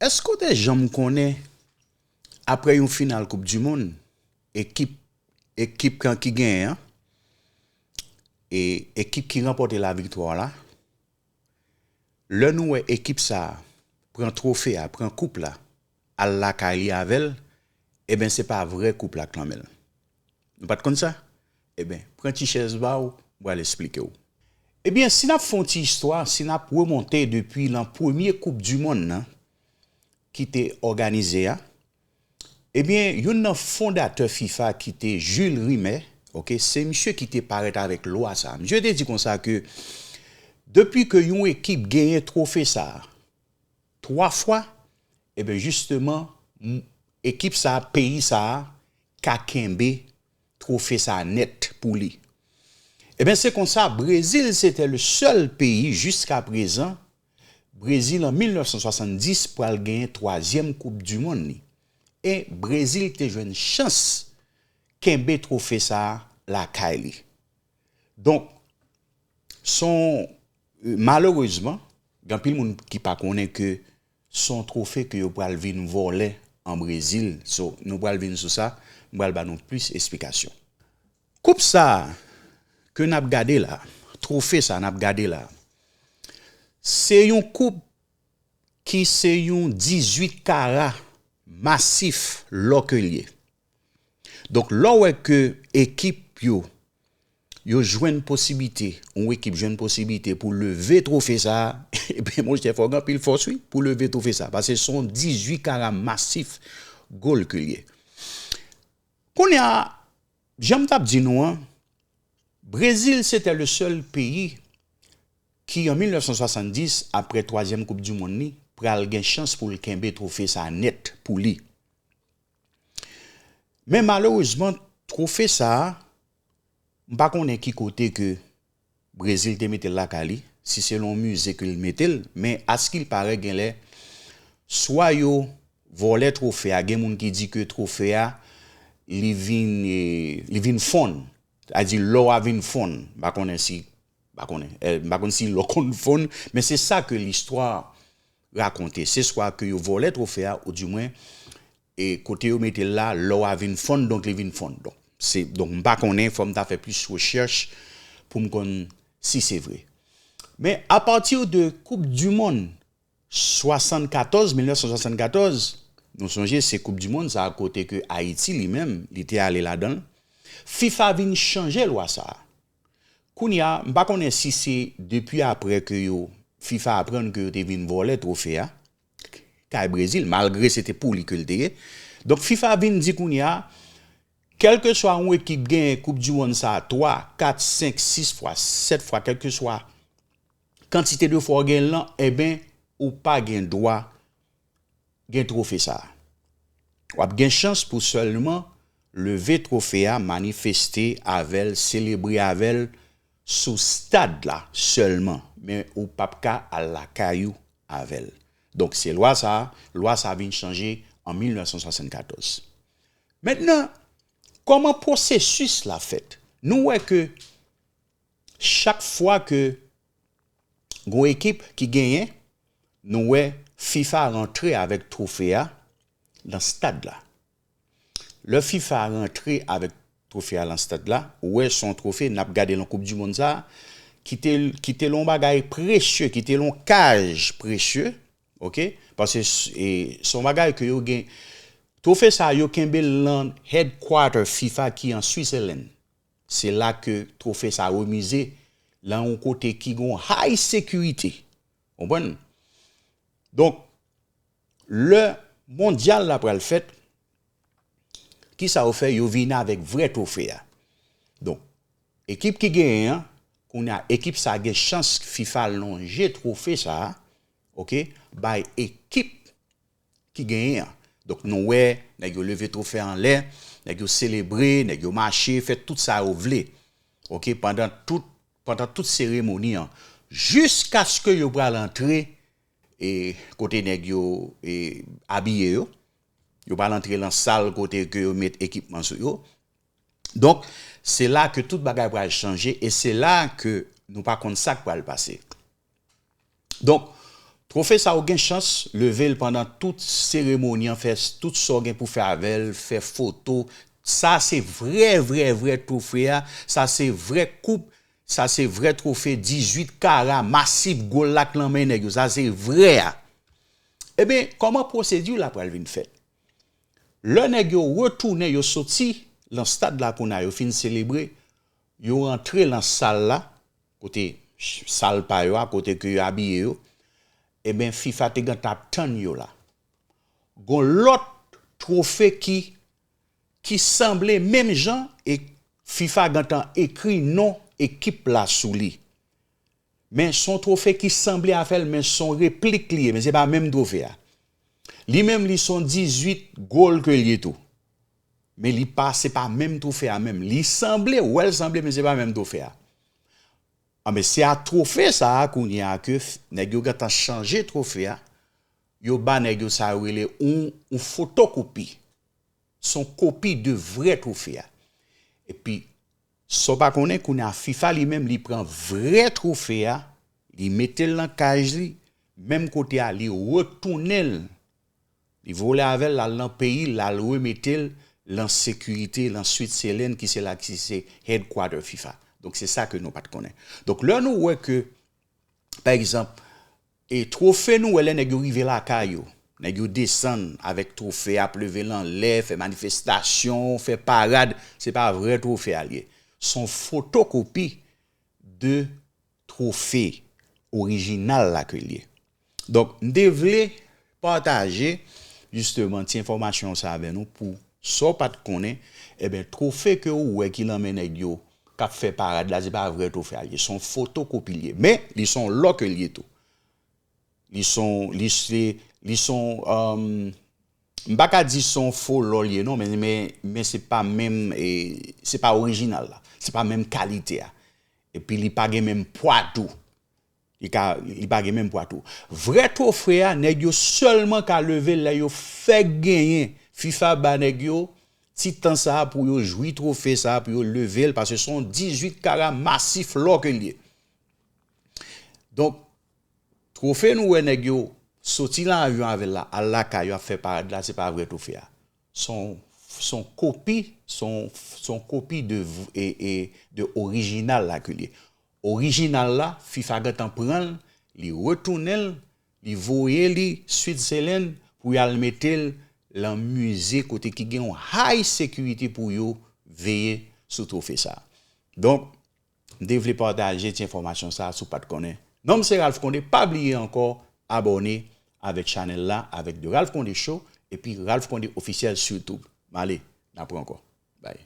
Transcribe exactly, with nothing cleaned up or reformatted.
Èske w te janm konnen, apre yon final Koup di Mond, ekip, ekip kan ki genyen an, e ekip ki ranpòte laviktwa la, lè nou wè ekip sa a pran twofe a, pran koup la, al lakay li avè l, ebyen, se pa vrè koup la k nan men l. Nou pa t konn sa? Ebyen, pran ti chèz ba w, m pral esplike w. Ebyen, si n ap fè yon ti istwa, si n ap remonte depi lan premye Koup di Mond nan, ki te òganize a, ebyen, youn nan fondatè fifa ki te Jules Rimet, oke, se misye ki te parèt avèk lwa sa. Misye te di konsa ke depi ke yon ekip genyen twofe sa a twa fwa, ebyen, jisteman, m- ekip sa a, peyi sa a, ka kenbe twofe sa a nèt pou li. Ebyen, se konsa, Brezil se te le sèl peyi jiska prezan, Brezil an mil nèf san swasanndis pral genyen twazyèm Koup di Mond li. E Brezil te jwenn chans kenbe twofe sa a lakay li. Donk, se yon, malerezman, gen anpil moun ki pa konnen ke se yon twofe ke yo pral vin vòlè an Brezil. So, nou pral vin sou sa, m pral ba nou plis esplikasyon. Koup sa a ke n ap gade la, twofe sa a n ap gade la, se yon koup ki se yon dizuit kara masif lò ke l ye. Donk, lè w wè ke ekip yo, yo jwenn posiblite, yon ekip jwenn posiblite pou leve twofe sa a, ebyen, monchè, fò w gen anpil fòs, wi, pou leve twofe sa a, paske se yon dizuit kara masif gòl ke l ye. Kounye a, jan m t ap di nou an, Brezil se te le sèl peyi ki, an mil nèf san swasanndis, apre twazyèm Koup di Mond li, pral gen chans pou l kenbe twofe sa a nèt pou li. Men malerezman, twofe sa a, m pa konnen ki kote ke Brezil te mete l lakay li, si se lan yon mize ke l mete l, men askilpare genlè, swa yo vòlè twofe a, gen moun ki di ke twofe a, li vin, eh, li vin fonn, sa di lò a vin fonn, m pa konnen si, m pa konnen, eh, m pa konn si lò konn fonn, men se sa ke listwa rakonte. Se swa ke yo vòlè twofe a, oudimwen, e kote yo mete l la, lò a vin fonn, donk li vin fonn. Donk, se, donk, m pa konnen, fò m ta fè plis rechèch pou m konn si se vre. Men, apati de Koup di Mond swasannkatòz, mil nèf san swasannkatòz, nou sonje se Koup di Mond sa a kote ke Ayiti li menm, li te ale ladan l, fifa vin chanje lwa sa a. Kounye a, m pa konnen si se depi apre ke yo, fifa aprann ke yo te vin vòlè twofe a, kay Brezil, malgre se te pou li ke l te ye. Donk, fifa vin di kounye a, kèlkeswa yon ekip genyen Koup di Mond sa a twa, kat, senk, sis fwa, sèt fwa, kèlkeswa kantite de fwa w genyen l lan, enben, ou pa gen dwa gen twofe sa a. W ap gen chans pou sèlman leve twofe a, manifeste avè l, selebre avè l sou stad la sèlman, men ou p ap ka al lakay ou avè l. Donk, se lwa sa a, lwa sa a vin chanje an mil nèf san swasannkatòz. Mentnan, kòman pwosesis la fèt? Nou wè ke chak fwa ke gon ekip ki genyen, nou wè fifa rantre avèk twofe a nan stad la. Lè fifa rantre avèk twofe a nan stad la, ou wè se yon twofe, n ap gade lan Koup di Mond sa a, ki te, ki te lan yon bagay presye, ki te lan yon kaj presye, oke? Paske s- e, se yon bagay ke yo gen, twofe sa a, yo kenbe l lan headquarter fifa ki an Switzerland. Se la ke twofe sa a remize, lan yon kote ki gon high security. Konprann? Donk, lè mondyal la pral fèt, kisa yo fè? Yo vin avèk vrè twofe a. Donk, ekip ki genyen an, kounye a, ekip sa a gen chans fifa lonje twofe sa a, oke, bay ekip ki genyen an. Donk, nou wè, nèg yo leve twofe a anlè, nèg yo selebre, nèg yo mache, fè tout sa yo vle. Oke, pandan tout, pandan tout seremoni an, jiskaske yo pral antre, e, kote nèg yo, e, abiye yo. Yo pral antre lan sal kote ke yo met ekipman sou yo. Donk, se la ke tout bagay pral chanje e se la ke nou pa konn sa k pral pase. Donk, Twofe sa ou gen chans leve l pandan tout seremoni an, fè s- tout sa w gen pou fè avè l, fè foto. Sa se vrè, vrè, vrè twofe a. Sa se vrè koup. Sa se vrè twofe dizuit kara masif gòl la k nan men nèg yo. Sa se vrè a. Ebyen, kòman pwosedi la pral vin fèt? Lè nèg yo retounen, yo soti lan stad la kounye a, yo fin selebre, yo rantre lan sal la, kote ch- sal pa yo a, kote ke yo abiye yo, ebyen, fifa te gentan ap tann yo la. Gon lòt twofe ki, ki sanble menm jan e fifa gentan ekri non ekip la sou li. Men s on twofe ki sanble avè l, men s on replik li ye, men se pa menm twofe a. Li menm, li s on dizuit gòl ke l ye tou. Men li pa, se pa menm twofe a menm. Li sanble, ou wè l sanble, men se pa menm twofe a. Anben, se a twofe sa a kounye a ke f- nèg yo gentan chanje twofe a. Yo ba nèg yo sa yo rele yon, yon fotokopi. S on kopi de vrè twofe a. Epi, sa w pa konnen, kounye a fifa li menm, li pran vrè twofe a, li mete l nan kaj li, menm kote a, li retounen l. Li vole avè l, l al nan peyi l, l al remete l lan sekirite, lan Switzerland, ki se la ki se headquarter fifa. Donk, se sa ke nou pa t konnen. Donk, lè nou wè ke, pa egzanp, e twofe nou wè lè nèg yo rive lakay yo, nèg yo desann avèk twofe, ap leve l anlè, fè manifestasyon, fè parad, se pa vrè twofe a l ye. S on fotokopi de twofe orijinal la ke l ye. Donk, m te vle pataje, jisteman, ti enfòmasyon sa avè nou pou sa w pa t konnen, ebyen, twofe ke ou wè ki lan men nèg yo k ap fè parad la, se pa vrè twofe a l ye. S on fotokopi l ye. Men, li s on lò ke l ye tou. Li s on, li se, li s on, um, m pa ka di s on fo lò l ye non, men, men, men se pa menm, e, se pa orijinal la. Se pa menm kalite a. Epi li pa gen menm pwa tou. Li ka, li pa gen menm pwa tou. Vrè twofe a, nèg yo sèlman ka leve l lè yo fèk genyen. Fifa ba nèg yo ti tan sa a pou yo jwi twofe sa a, pou yo leve l, paske s on dizuit kara masif lò ke l ye. Donk, twofe nou wè nèg yo soti lan avyon avè l la, al lakay yo ap fè parad la, se pa vrè twofe a. S on, s on kopi, s on, s on kopi de, v- e, e, de orijinal la ke l ye. Orijinal la, fifa gentan pran l, li retounen l, li voye li Switzerland pou y al mete l lan mize kote ki gen yon high security pou yo veye sou twofe sa. Donk, m te vle pataje ti enfòmasyon sa si w pa t konnen. Non m se Ralph Condé, pa bliye ankò abòne avèk chanèl la, avèk The Ralph Condé Show, epi Ralph Condé Officiel sou YouTube. M ale, n ap wè ankò. Bye.